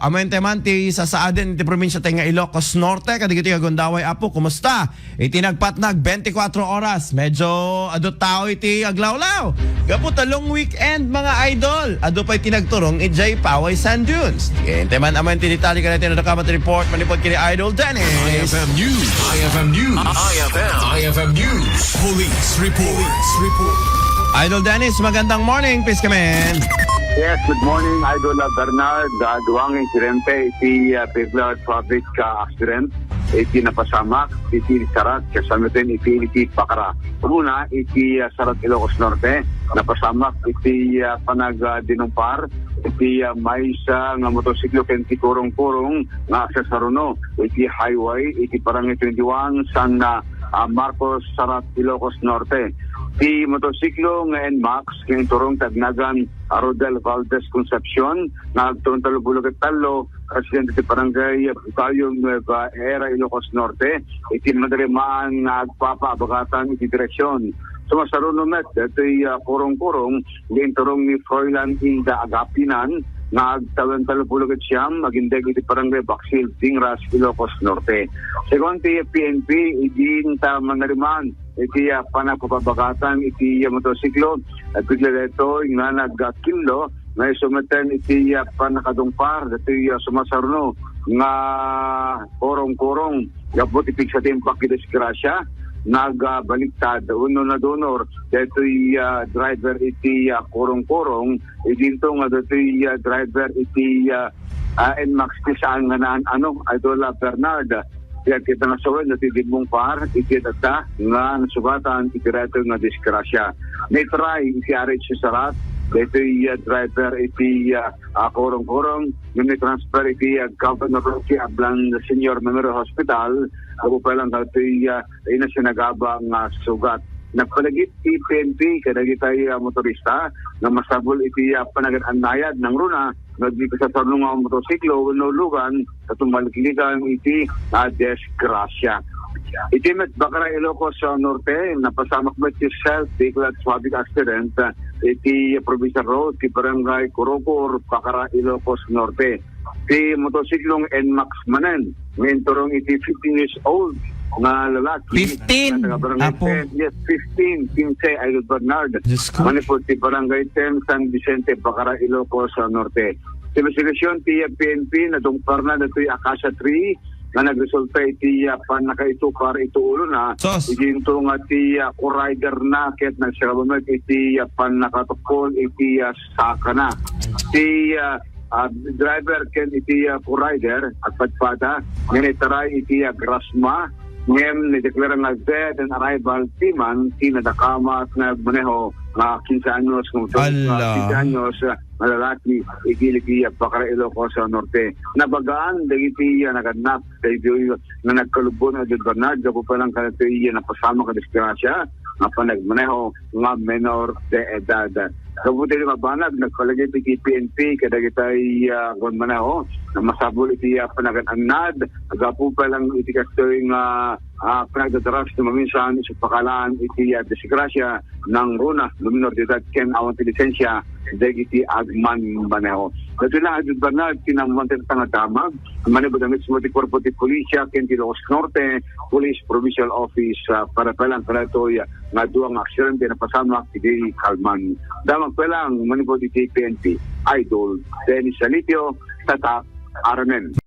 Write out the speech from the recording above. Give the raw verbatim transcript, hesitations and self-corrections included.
Amoy man ti sasaaden iti probinsia tayo nga Ilocos Norte, kadagiti nga gundaway, Apo, kumusta? Iti nagpatnag twenty-four oras, medyo adu tao iti aglawlaw. Gapu ta long weekend, mga idol. Adu pay ti nagturong idiay Paway Sand Dunes. Iti man amoy ti detalye kadagiti nadakamat report manipud ken Idol Dennis. I F M News. I F M News. I F M. I F M News. Police report. Police report. Idol Dennis, magandang morning. Please come in. Yes, good morning, Idol, uh, Bernard. Uh, duang insidente iti, uh, vehicular traffic, uh, accident iti napasamak iti Sarat, kasano iti, iti Bacara. Una, iti, uh, Sarat, Ilocos Norte, napasamak iti, uh, panag, uh, dinumpar iti, uh, maysa nga motorsiklo ken ti kurong-kurong nga agsasaruno iti highway iti Barangay twenty-one, San, uh, uh, Marcos, Sarat, Ilocos Norte. Ti motorsiklo nga Nmax nga inturong ti agnagan a Rodel Valdez Concepcion nga agtawen tallo puluh ket tallo, residente ti Barangay Bukayo, Nueva Ecija, Ilocos Norte, iti madarimaan nga agpapaabagatan iti direksion. Sumasaruno met daytoy, ah, kurong-kurong nga inturong ni Froilan Inda Agapinan nga agtawen tallo puluh ket siam, agindeg iti Barangay Baksil, Dingras, Ilocos Norte. Segun ti P N P, idinta manarimaan iti, ah, panagpapabagatan iti, ah, motorsiklo. At bigla daytoy nga nagkillo nga isu metten iti, ah, pannakadungpar daytoy, ah, sumasaruno nga kurong-kurong. Gapu ti pigsa ti impak ti disgrasya, nagbaliktad wenno nadunor daytoy, ah, driver iti, ah, kurong-kurong. Idinto nga daytoy, ah, driver iti, ah, ah, Nmax ti saan nga naan-ano, Idol, ah, Bernard. Kaya kita nga sawen daytoy dimmungpar iti datta nga nasugatan iti daytoy nga disgrasya. Naitray iti R H C Sarat daytoy, ah, driver iti, ah, ah, kurong-kurong, ngem ni-transfer iti, ah, Governor Roque Ablan Senior Memorial Hospital, gapu pay lang daytoy, ah, inasinagaba nga sugat. Nagpalagip ti P N P kadagiti, ah, motorista nga masapul iti, ah, panagan-annayad nangruna no di kasasarno nga motorsiklo wenno ulugan ta tumaliklikan iti, ah, disgrasya. Iti met Bacara, Ilocos, ah, Norte, napasamak met ti self-vehicular traffic accident, ah, iti provincial road ti Barangay Kurukor, Bacara, Ilocos Norte. Ti motorsiklong Nmax manen nga inturong iti fifteen years old nga lalaki. Fifteen? Nga taga Barangay Apo. Ten, yes, fifteen, kinse, Idol Bernard. Diyos ko. Manipud ti Barangay Ten, San Vicente, Bacara, Ilocos, ah, Norte. Ti investigasyon ti P N P, nadungparna daytoy acacia tree nga nagresulta iti, ah, pannakaitupar iti ulona. Sos. Idinto nga ti, ah, co-rider na ket nagsagaba met iti, ah, pannakatukpol iti, ah, sakana. Ti, ah, ah, driver ken iti, ah, co-rider agpadpada nga naitaray iti, ah, grasma, ngem nadeklara nga dead on arrival ti man ti nadakamat nga agmaneho nga kinse anyos, nga motor, nga Ala. kinse anyos, ah, nga lalaki, iti, iti, ah, Bacara, Ilocos, ah, Norte. Nabagaan dagiti, ah, nagannak daytoy nga nagkalubbo nga Idol Bernard, gapu pay lang kadagitoy, ah, napasamak a disgrasya nga panagmaneho nga menor de edad. Gapu ti mabanag, nagpalagip iti P N P kadagiti, ah, agmaneho nga masapul iti, ah, panagan-annad, gapu pay lang iti kastoy nga, ah, panagdadaras no maminsan isu pakalaan iti, ah, disgrasya nangruna no menor de edad ken awan ti lisensia dagiti agmanmaneho. Daytoy lang, Idol Bernard, ti naammoan ti tatta nga damag manipud mismo ti Kuerpo ti Pulisya ken ti Ilocos Norte Police Provincial Office, ah, para pay lang kadaytoy nga dua nga aksidente napasamak iti kalman. Damag pay lang manipud iti P N P. Idol Dennis Salitio, Tatak, Aramen.